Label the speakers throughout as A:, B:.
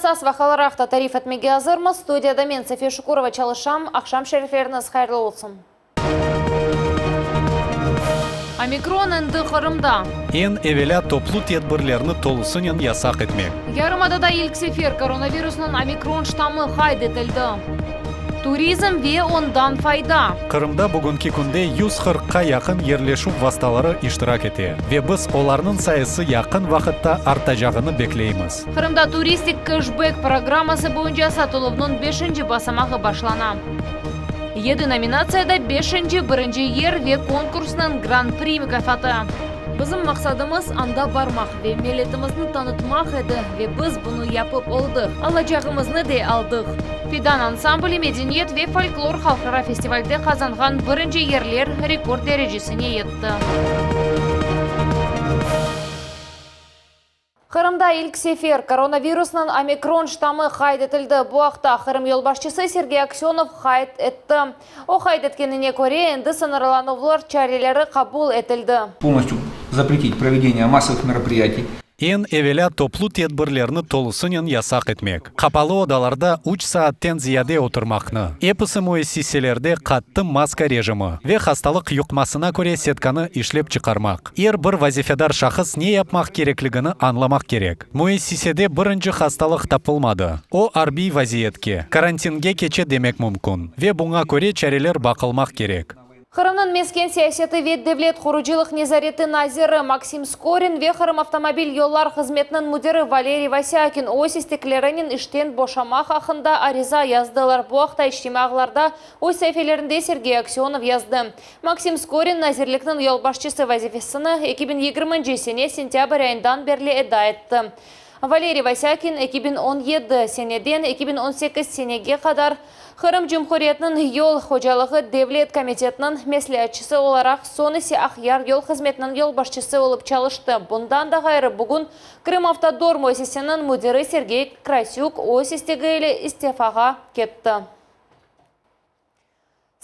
A: Esas vaqialar aqta tarif etmege azırmız. Studiyada men, Safiye Şukurova, çalışam. Aqşam şerifleriñiz hayırlı olsun. Omikron endi Qırımda.
B: Eñ evelâ toplu tedbirlerni tolusınen yasaq etmek.
A: Yarımadada ilk sefer koronavirusnıñ omikron ştammı qayd etildi. Turizm ve ondan fayda.
B: Qırımda bugünki künde 140-qa yaqın yerleşüv vastaları iştirak ete ve biz olarnıñ sayısı yaqın vaqıtta artacağını bekleymiz.
A: Qırımda turistik keşbek programması boyunca satıluvnıñ beşinci basamağı başlana. Yedi nominatsiyada beşinci birinci yer ve konkursnıñ Gran-pri mukâfatı. Bizim maqsadımız anda barmaq ve milletimizni tanıtmaq edi ve biz bunı yapıp oldıq, alacağımıznı de aldıq. Fidan ansambli medeniyet ve folklor halqara festivalde qazanğan birinci yerler rekord derecesine yetti. Qırımda ilk sefer koronavirusnıñ omikron ştammı qayd etildi. Bu aqta Qırım yolbaşçısı Sergey Aksönov qayd etti. O qayd etkenine köre, endi sıñırlanuvlar çareleri qabul etildi.
C: Polностью запретить проведение массовых мероприятий.
B: Eñ evelâ toplu tedbirlerni tolusınen yasaq etmek, qapalı odalarda üç saatten ziyade oturmaqnı, episi müessiselerde qattı maska rejimi ve hastalıq yuqmasına köre setkanı işlep çıqarmaq. Er bir vazifedar şahıs ne yapmaq kerekligini añlamaq kerek. Müessisede birinci hastalıq tapılmadı, o arbiy vaziyetke, karantinge keçe demek mümkün ve buña köre çareler baqılmaq kerek.
A: Qırımnıñ mesken siyaseti ve devlet qurucılıq nezareti naziri Maksim Skorin ve Qırım avtomobil yollar hızmetiniñ müdiri Valeriy Vasâkin öz isteklerinen işten boşamaq aqqında ariza yazdılar. Bu aqta içtimaiy ağlarda öz saifelerinde Sergey Aksönov yazdı. Maksim Skorin nazirlikniñ yolbaşçısı vazifesini 2020 sene sentâbr ayından berli eda etti. Valeriy Vasâkin 2017 seneden 2018 senege qadar Qırım Cumhuriyetiniñ Yol hocalığı devlet komitetiniñ mesleatçısı olaraq, soñ ise Aqyar yol hızmetiniñ yolbaşçısı olıp çalıştı. Bundan da ğayrı, bugün Krımavtodor müessiseniñ müdiri Sergey Krasük öz istegi ile istifağa ketti.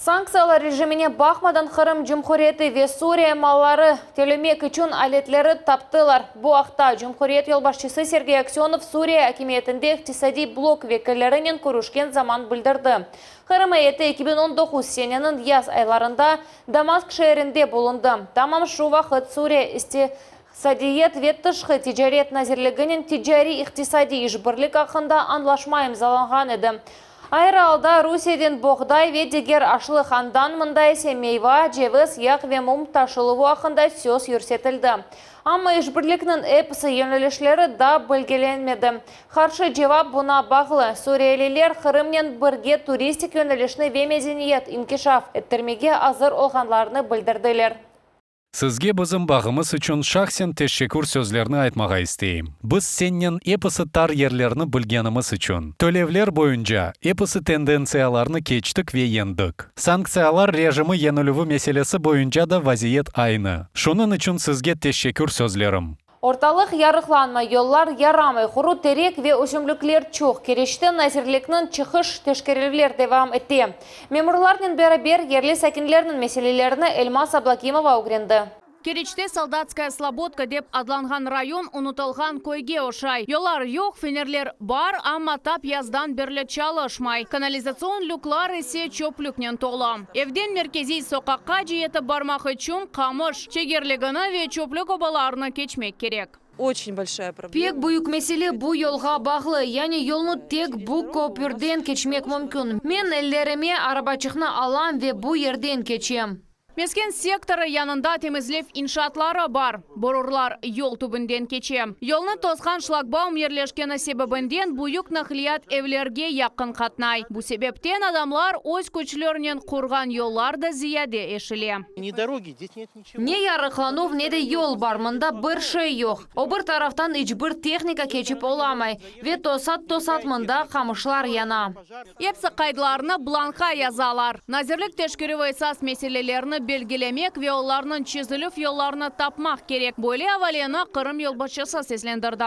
A: Sanktsiyalar rejimine baqmadan Qırım Cumhuriyeti ve Suriye malları tölemek içün aletleri taptılar. Bu aqta cumhuriyet yolbaşçısı Sergey Aksönov Suriye akimiyetinde iqtisadiy blok vekillerinen körüşken zaman bildirdi. Qırım eyeti 2019 seneniñ yaz aylarında Damask şeerinde bulundı. Tamam şu vaqıt Suriye İqtisadiyat ve tışqı ticaret nazirliginen ticariy-iqtisadiy işbirlik aqqında añlaşma imzalanğan edi. Ayrı alda Rusiyeden boğday ve diger aşlıq, andan mında ise meyva, ceviz, yağ ve mum taşıluvı aqqında söz yürsetildi. Amma işbirlikniñ episi yönelişleri daa belgilenmedi. Qarşı cevap buña bağlı, suriyeliler Qırımnen birge turistik yönelişni ve medeniyet inkişaf ettirmege azır olğanlarını bildirdiler.
B: Sizge bizim bağımız içün şahsen teşekkür sözlerni aytmağa isteyim. Biz sennen episi tar yerlerni bilgenimiz içün, tölevler boyunca episi tendentsiyalarnı keçtik ve yendik. Sanktsiyalar rejimi yenilüvi meselesi boyunca da vaziyet aynı. Şunıñ içün sizge teşekkür sözlerim.
A: Ortalıq yarıqlanmay, yollar yaramay, quru terek ve ösümlikler çoq. Keriçte nazirlikniñ çıqış teşkerüvler devam ete. Memurlarnen beraber yerli sakinlerniñ meselelerini Elmaz Ablâgimova ögrendi.
D: Keriçte Soldatskaya Slobodka dep adlanğan rayon unutılğan köyge oşay. Yollar yoq, fenerler bar, amma tap yazdan berli çalışmay. Kanalizatsion lüklar ise çöplüknen tolu. Evden merkeziy soqaqqa yetip barmaq içün qamış çegerligini ve çöplük obalarını keçmek kerek.
E: Oçen bolşaya problema.
A: Pek büyük mesele bu yolğa bağlı, yani yolnı tek bu köpürden keçmek mümkün. Men ellerime arabaçıqnı alam ve bu yerden keçem.
D: Mesken sektorı yanında temizlev inşaatları bar, borurlar yol tübünden keçe. Yolnı tosqan şlagbaum yerleşkeni sebebinden büyük naqliyat evlerge yaqın qatnay. Bu sebepten adamlar öz küçlerinen qurğan yollar da ziyade eşile.
A: Ne yarıqlanuv, ne de yol bar, mında bir şey yoq. O bir taraftan iç bir tehnika keçip olamay. Ve tosat-tosat mında qamışlar yana.
D: Episi qaydlarnı blankqa yazalar. Nazirlik teşkerüvi esas meselelerni belgilemek ve olarnıñ çezilüv yollarını tapmaq kerek. Böyle avaleni Qırım yolbaşçısı seslendirdi.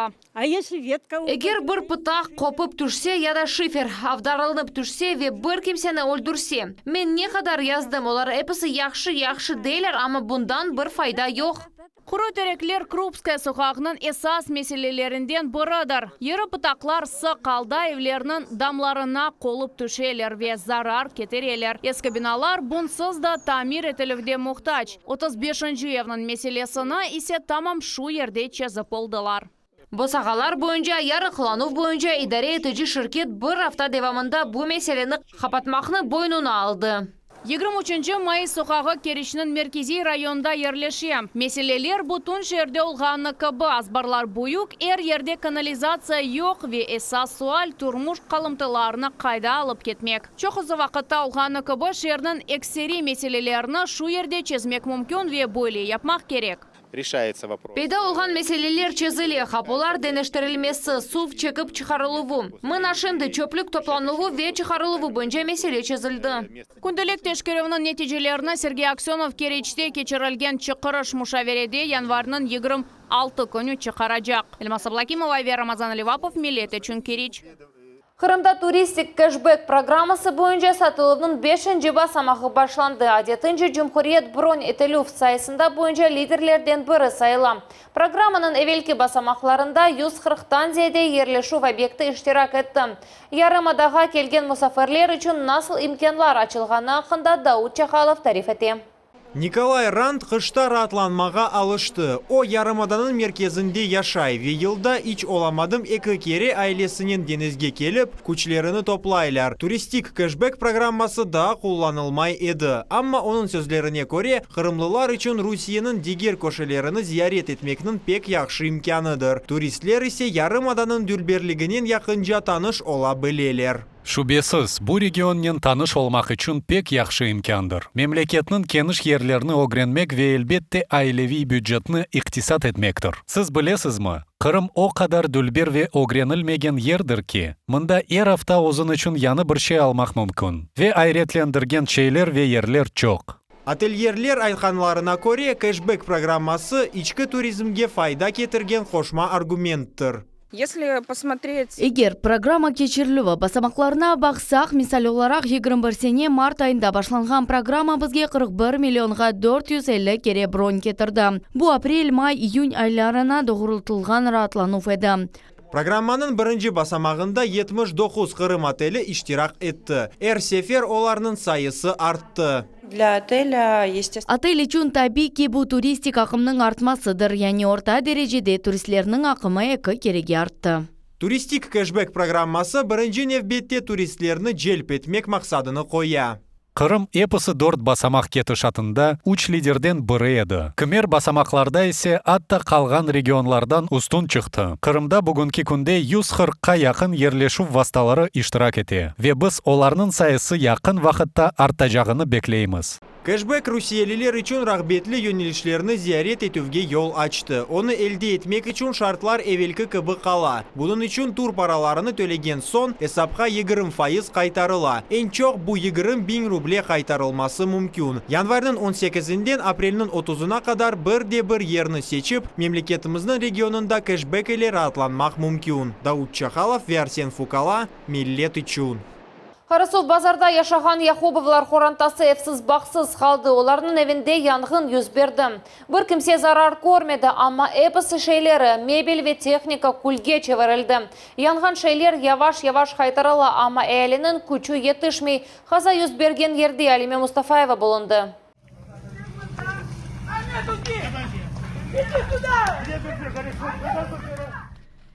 A: Eger bir pıtaq qopıp tüşse ya da şifer avdarılınıp tüşse ve bir kimseni öldürse? Men ne qadar yazdım, olar episi yahşı, yahşı deyler, amma bundan bir fayda yoq.
D: Quru terekler Krupskaya soqağınıñ esas meselelerinden biridir. İri pıtaqlar sıq alda evlerniñ damlarına qolıp tüşeler ve zarar ketireler. Eski binalar bunsız da tamir etilüvde muhtac. 35-nci evniñ meselesini ise tamam şu yerde çezip oldılar.
A: Bosağalar boyunca yarıqlanuv boyunca idare etici şirket bir afta devamında bu meseleni qapatmaqnı boynuna aldı.
D: 23 mayıs soqağı Keriçniñ merkeziy rayonında yerleşe. Meseleler bütün şeerde olğanı kibi, azbarlar büyük, er yerde kanalizatsiya yoq ve esas sual, turmuş qalımtılarını qayda alıp ketmek. Çoqusı vaqıtta olğanı kibi, şeerniñ ekseriy meselelerini şu yerde çezmek mümkün ve böyle yapmaq kerek.
F: Решается вопрос.
A: Peyda olğan meseleler çezile, qapular deñiştirilmesi, suv çekip çıqarıluvı. Mına şimdi çöplük toplanuvı ve çıqarıluvı boyunca mesele çezildi.
D: Kündelik teşkerüvniñ neticelerini Sergey Aksönov Keriçte keçirilgen çıqırış muşaverede yanvarniñ 26 künü çıqaracaq. Elmaz Ablâkimova ve Ramazan Levapov, Millet içün Keriç.
A: Qırımda turistik keşbek programması boyunca satıluvnıñ beşinci basamağı başlandı. Adetince, cumhuriyet bron etilüv sayısında boyunca liderlerden biri sayıla. Programmanıñ evelki basamaqlarında 140-tan ziyade yerleşüv obyekti iştirak etti. Yarımadağa kelgen musafirler içün nasıl imkânlar açılğanı aqqında Daud Çakalov tarif ete.
G: Nikolay Rand qışta raatlanmağa alıştı. O, yarımadanıñ merkezinde yaşay ve yılda iç olamadım eki kere ailesinen deñizge kelip, küçlerini toplaylar. Turistik keşbek programması daa qullanılmay edi. Amma, onıñ sözlerine köre, qırımlılar içün Rusiyeniñ diger köşelerini ziyaret etmekniñ pek yahşı imkânıdır. Turistler ise yarımadanıñ dülberliginen yaqınca tanış ola bileler.
B: Şübesiz, bu regionnen tanış olmaq içün pek yahşı imkândır. Memleketniñ keniş yerlerini ögrenmek ve, elbette, aileviy bücetni iqtisat etmektir. Siz bilesizmi, Qırım o qadar dülber ve ögrenilmegen yerdir ki, mında er afta özüñ içün yañı bir şey almaq mümkün. Ve ayretlendirgen şeyler ve yerler çoq.
G: Otelyerler aytqanlarına köre, keşbek programması içki turizmge fayda ketirgen qoşma argumenttir.
E: Если посмотреть...
H: Eger programma keçirilüvi basamaqlarına baqsaq, misal olaraq, 21 sene mart ayında başlanğan programma bizge 41 millionğa 450 kere bron ketirdi. Bu aprel, may, iyün aylarına doğrultılğan raatlanuv edi.
G: Programmanıñ birinci basamağında 79 Qırım oteli iştirak etti. Er sefer olarnıñ sayısı arttı.
E: Для отеля, естественно...
H: Otel içün tabiiy ki, bu turistik aqımnıñ artmasıdır, yani orta derecede turistlerniñ aqımı eki kerege arttı.
G: Turistik keşbek programması birinci nevbette turistlerni celp etmek maqsadını qoya.
B: Qırım episi dört basamaq ketişatında üç liderden biri edi. Kimer basamaqlarda ise atta qalğan regionlardan üstün çıqtı. Qırımda bugünki künde 140-qa yaqın yerleşüv vastaları iştirak ete ve biz olarnıñ sayısı yaqın vaqıtta artacağını bekleymiz.
G: Keşbek rusiyeliler içün rağbetli yönelişlerni ziyaret etüvge yol açtı. Onı elde etmek içün şartlar evelki kibi qala. Bunıñ içün tur paralarını tölegen soñ esapqa 20% qaytarıla. Eñ çoq bu 20 biñ ruble qaytarılması mümkün. Yanvarniñ 18-inden aprelniñ 30-una qadar bir de bir yerni seçip, memleketimizniñ regionında keşbek ile raatlanmaq mümkün. Daud Çahalov ve Arsen Fukala, Millet içün.
A: Qarasuvbazarda yaşağan Yakubovlar qorantası evsiz bağsız qaldı. Olarnıñ evinde yanğın yüz berdi. Bir kimse zarar körmedi, amma episi şeyleri, mebel ve tehnika külge çevirildi. Yanğan şeyler yavaş-yavaş qaytarıla, amma ealiniñ küçü yetişmey. Qaza yüz bergen yerde Alime Mustafayeva bulundı.
I: Иди сюда!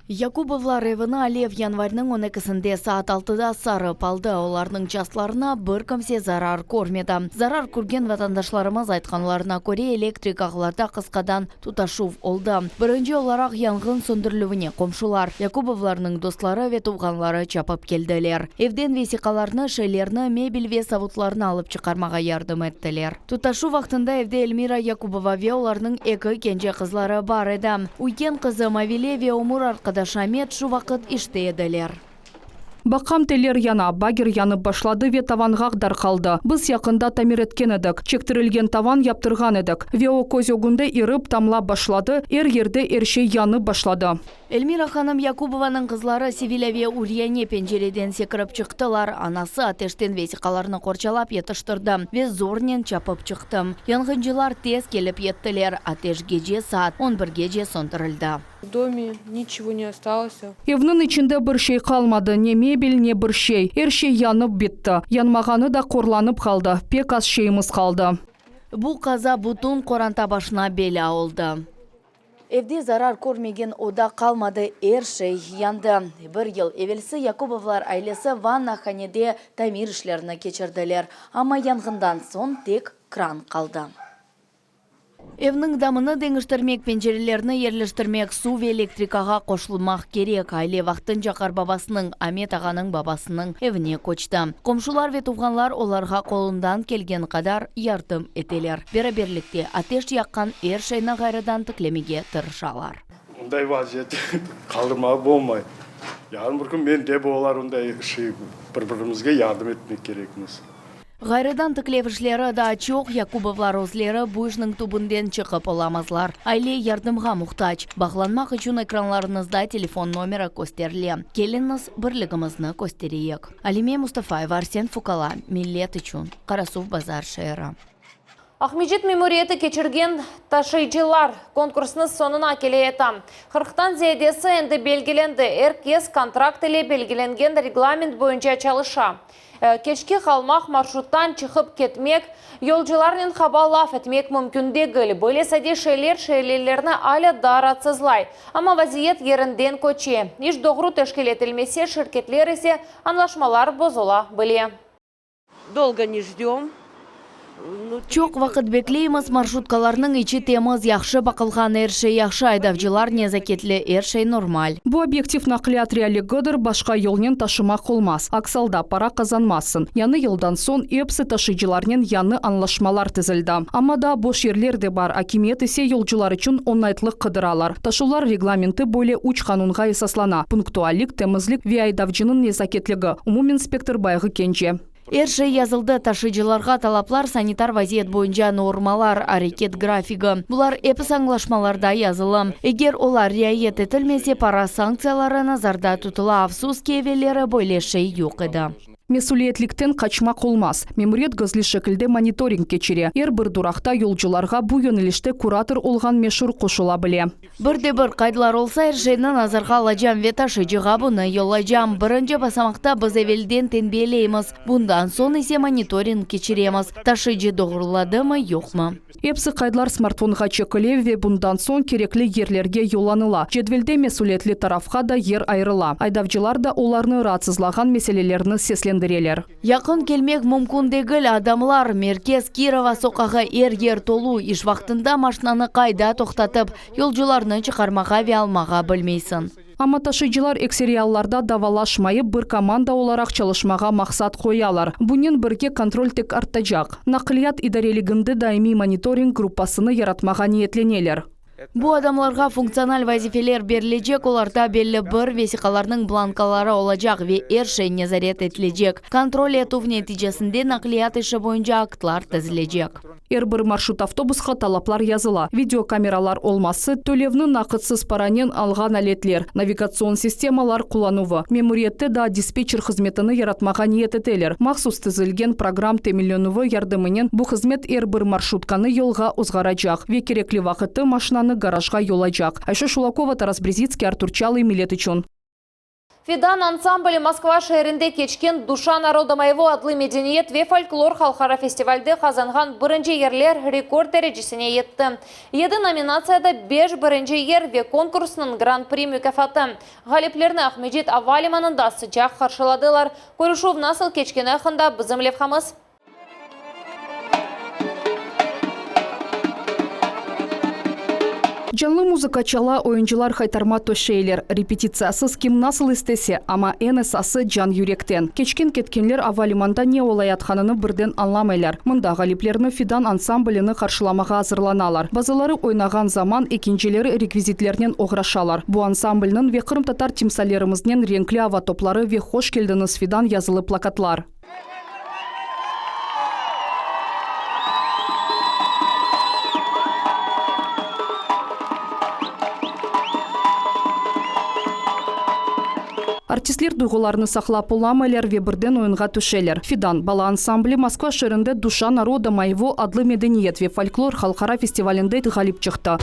H: Yakubovlar evini alev yanvarniñ 12-sinde saat 6-da sarıp aldı. Olarnıñ çastlarına bir kimse zarar körmedi. Zarar körgen vatandaşlarımız aytqanlarına köre elektrik ağlarda qısqadan tutaşuv oldı. Birinci olaraq yanğın söndürilüvine qomşular, Yakubovlarnıñ dostları ve tuvğanları çapıp keldiler. Evden vesiqalarnı, şeylerni, mebel ve savutlarnı alıp çıqarmağa yardım ettiler. Tutaşuv vaqtında evde Elmira Yakubova ve olarnıñ eki kence qızları bar edi. Üyken qızı Mavile ve ömür arqadaşı Amet şu vaqıt işte ediler.
F: Baqam, teller yana, bager yanıp başladı ve tavanğa darqaldı. Biz yaqında tamir etken edik, çektirilgen tavan yaptırğan edik. Ve o köz ögünde irip tamlap başladı, er yerde er şey yanıp başladı.
H: Elmira hanım Yakubovanıñ qızları Sevilâ ve Uryane pencereden sekirip çıqtılar. Anası ateşten vesiqalarnı qorçalap yetiştirdi ve zornen çapıp çıqtı. Yanğıncılar tez kelip yettiler, ateş gece saat on birgece söndürildi.
J: V dome niçego ne ostalosa.
F: Evniñ içinde bir şey qalmadı, ne mebel, ne bir şey. Er şey yanıp bitti. Yanmağanı da qorlanıp qaldı. Pek az şeyimiz qaldı.
H: Bu qaza bütün qoranta başına belâ oldı. Evde zarar körmegen oda qalmadı, er şey yandı. Bir yıl evelsi Yakubovlar ailesi vannahanede tamir işlerini keçirdiler, amma yanğından soñ tek kran qaldı. Evniñ damını deñiştirmek, pencerelerni yerleştirmek, suv ve elektrikağa qoşulmaq kerek. Aile vaqtınca qarbabasınıñ, Amet ağanıñ babasınıñ, evine köçti. Qomşular ve tuvğanlar olarğa qolundan kelgen qadar yardım eteler. Beraberlikte ateş yaqqan er şeyni ğayrıdan tiklemege tırışalar.
K: Onday vaziyette qaldırmağa bolmay. Yarın bir kün mende bolar onday şey, bir-birimizge yardım etmek kerekmiz.
H: Ğayrıdan tiklev işleri daa çoq, Yakubovlar özleri bu işniñ tübünden çıqıp olamazlar. Aile yardımğa muhtac. Bağlanmaq içün ekranlarıñızda telefon nomeri kösterile. Keliñiz, birligimizni köstereyik. Alime Mustafayeva, Arsen Fukala, Millet içün, Qarasuvbazar şeeri.
A: Aqmescit memuriyeti keçirgen taşıyıcılar konkursınıñ soñuna keleyata. Qırqtan ziyadesi endi belgilendi. Er kes kontrakt ile belgilengen reglament boyunca çalışa. Keçke qalmaq, marşruttan çıqıp ketmek, yolcularnen qaba laf etmek mümkün degil. Böyle sade şeyler şeerlilerni alâ daa raatsızlay. Amma vaziyet yerinden köçe. İş doğru teşkil etilmese, şirketler ise añlaşmalar bozula bile.
L: Dolgo ne jdem.
H: Çoq vaqıt bekleymiz, marşrutkalarnıñ içi temiz, yahşı baqılğan, er şey yahşı, aydavcılar nezaketli, er şey normal.
F: Bu obyektiv naqliyat realligidir, başqa yolnen taşımaq olmaz, aks alda para qazanmazsıñ. Yañı yıldan soñ episi taşıyıcılarnen yañı añlaşmalar tizildi. Amma daa boş yerler de bar, akimiyet ise yolcular içün oñaytlıq qıdıralar. Taşuvlar reglamenti böyle üç qanunğa esaslana, punktuallik, temizlik ve aydavcınıñ nezaketligi, umumiy inspektor Bayğı Kence.
H: Er şey yazıldı, taşıyıcılarğa talaplar, sanitar vaziyet boyunca normalar, areket grafigi. Bular episi añlaşmalarda yazılı. Eger olar riayet etilmese, para sanktsiyaları nazarda tutula. Afsus ki, evelleri böyle şey yoq edi.
F: Mesüliyetlikten qaçmaq olmaz. Memuriyet gizli şekilde monitoring keçire. Er bir duraqta yolcularğa bu yönelişte kurator olğan meşur qoşula bile.
H: Bir de bir qaydlar olsa, er şeyni nazarğa alacam ve taşıyıcığa bunı yollaycam. Birinci basamaqta biz evelden tenbiyeleymiz, bundan soñ ise monitoring keçiremiz, taşıyıcı doğruladımı, yoqmı.
F: Episi qaydlar smartfonğa çekile ve bundan soñ kerekli yerlerge yollanıla. Cedvelde mesüliyetli tarafqa da yer ayırıla. Aydavcılar da olarnı raatsızlağan meselelerni seslendireler.
H: Yaqın kelmek mümkün degil, adamlar, merkez, Kirova soqağı, er yer tolu, iş vaqtında maşnanı qayda toqtatıp, yolcularnı çıqarmağa ve almağa bilmeysiñ.
F: Amma taşıyıcılar ekseriy allarda davalaşmayıp, bir komanda olaraq çalışmağa maqsat qoyalar. Bunen birge kontrol tek artacaq. Naqliyat idareliginde daimiy monitoring gruppasını yaratmağa niyetleneler.
H: Bu adamlarğa funktsional vazifeler berilecek, olarda belli bir vesiqalarnıñ blankaları olacaq ve er şey nezaret etilecek. Kontrol etüv neticesinde naqliyat işi boyunca aktlar tizilecek.
F: Er bir marşrut avtobusqa talaplar yazıla, videokameralar olması, tölevni naqıtsız paranen alğan aletler, navigatsion sistemalar qullanuvı. Memuriyette daa dispetçer hızmetini yaratmağa niyet eteler. Mahsus tizilgen program teminlenüvi yardımınen bu hızmet er bir marşrutkanı yolğa ozğaracaq ve kerekli vaqıtı maşinanı garajğa yollaycaq. Ayşe Şulakova, Taras Brezitskiy, Artur Çalıy, Millet içün.
A: Fidan ansambli Moskva şeerinde keçken Duşa naroda moyego adlı medeniyet ve folklor halqara festivalde qazanğan birinci yerler rekord derecesine yetti. Yedi nominatsiyada beş birinci yer ve konkursnıñ Gran-pri mukâfatı. Ğaliplerni Aqmescit ava limanında sıcaq qarşıladılar. Körüşüv nasıl keçkeni aqqında bizim levhamız.
F: Canlı muzıka çala, oyuncılar haytarma töşeyler. Repetitsiyasız kim nasıl istese, amma eñ esası can yürekten. Keçken ketkenler ava limanda ne olayatqanını birden añlamaylar. Mında ğaliplerni Fidan ansamblini qarşılamağa azırlanalar. Bazıları oynağan zaman, ekincileri rekvizitlernen oğraşalar. Bu ansamblniñ ve qırımtatar timsallerimiznen renkli ava topları ve Hoş keldiñiz, Fidan yazılı plakatlar. Artistler duyğularını saqlap olamaylar ve birden oyunğa tüşeler. Fidan bala ansambli Moskva şeerinde Duşa naroda moyego adlı medeniyet ve folklor halqara festivalinde ğalip çıqtı.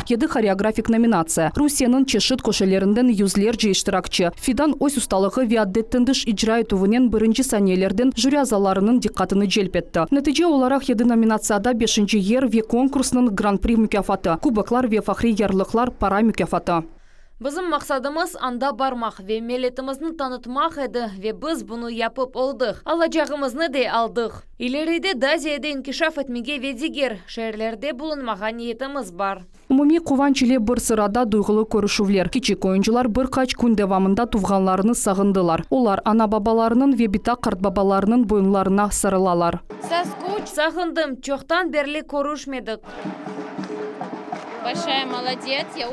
F: Yedi horeografik nominatsiya, Rusiyeniñ çeşit köşelerinden yüzlerce iştirakçi. Fidan öz ustalığı ve adetten tış icra etüvinen birinci saniyelerden jüri azalarınıñ diqqatını celp etti. Netice olaraq yedi nominatsiyada beşinci yer ve konkursnıñ Gran-pri mukâfatı, kuboklar ve fahriy yarlıqlar, para mukâfatı.
A: Bizim maqsadımız anda barmaq ve milletimizni tanıtmaq edi ve biz bunı yapıp oldıq. Alacağımıznı de aldıq. İleride daa ziyade inkişaf etmege ve diger şeerlerde bulunmağa niyetimiz bar.
F: Umumiy quvanç ile bir sırada duyğulı körüşüvler. Kiçik oyuncılar bir qaç kün devamında tuvğanlarını sağındılar. Olar ana-babalarınıñ ve bita-qartbabalarınıñ boyunlarına sarılalar.
A: Sağındım, çoqtan berli körüşmedik.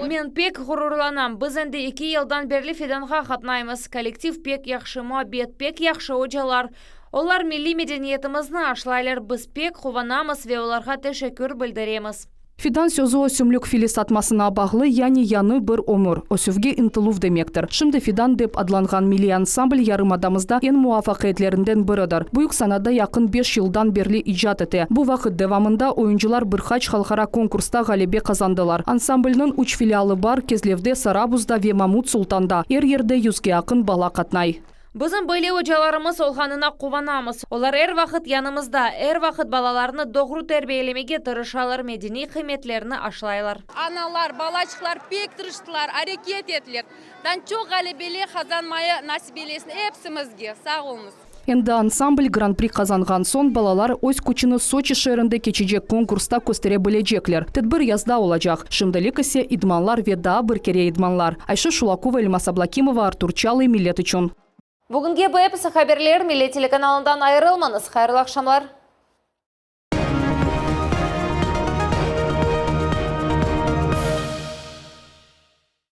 A: Men pek ğururlanam, biz endi eki yıldan berli Fidanğa qatnaymız. Kollektiv pek yahşı, muabbet, pek yahşı ocalar. Olar milliy medeniyetimizni aşlaylar, biz pek quvanamız ve olarğa teşekkür bildiremiz.
F: Fidan sözü ösümlik fili satmasına bağlı, yani yañı bir ömür, ösüvge ıntıluv demektir. Şimdi Fidan dep adlanğan milliy ansambl yarımadamızda eñ muvafaqiyetlerinden biridir. Büyük sanada yaqın beş yıldan berli icat ete. Bu vaqıt devamında oyuncılar bir qaç halqara konkursta ğalebe qazandılar. Ansamblniñ üç filialı bar, Kezlevde, Sarabuzda ve Mamut Sultanda. Er yerde yüzge yaqın bala qatnay.
A: Bizim böyle ocalarımız olğanına quvanamız. Olar er vaqıt yanımızda, er vaqıt balalarnı doğru terbiyelemege tırışalar, medeniy qıymetlerni aşlaylar.
M: Analar, balaçıqlar pek tırıştılar, areket ettiler. Dan çoq ğalebeli qazanmayı nasip eylesin epsimizge. Sağ oluñız.
F: Endi ansambl Gran-pri qazanğan soñ, balalar öz küçüni Soçi şeerinde keçecek konkursta köstere bilecekler. Tedbir yazda olacaq. Şimdilik ise idmanlar ve daa bir kere idmanlar. Ayşe Şulakova, Elmaz Ablakimova, Artur Çalıy, Millet içün.
A: Bugünge bu episi haberler, Millet telekanalından ayırılmañız. Hayırlı aqşamlar.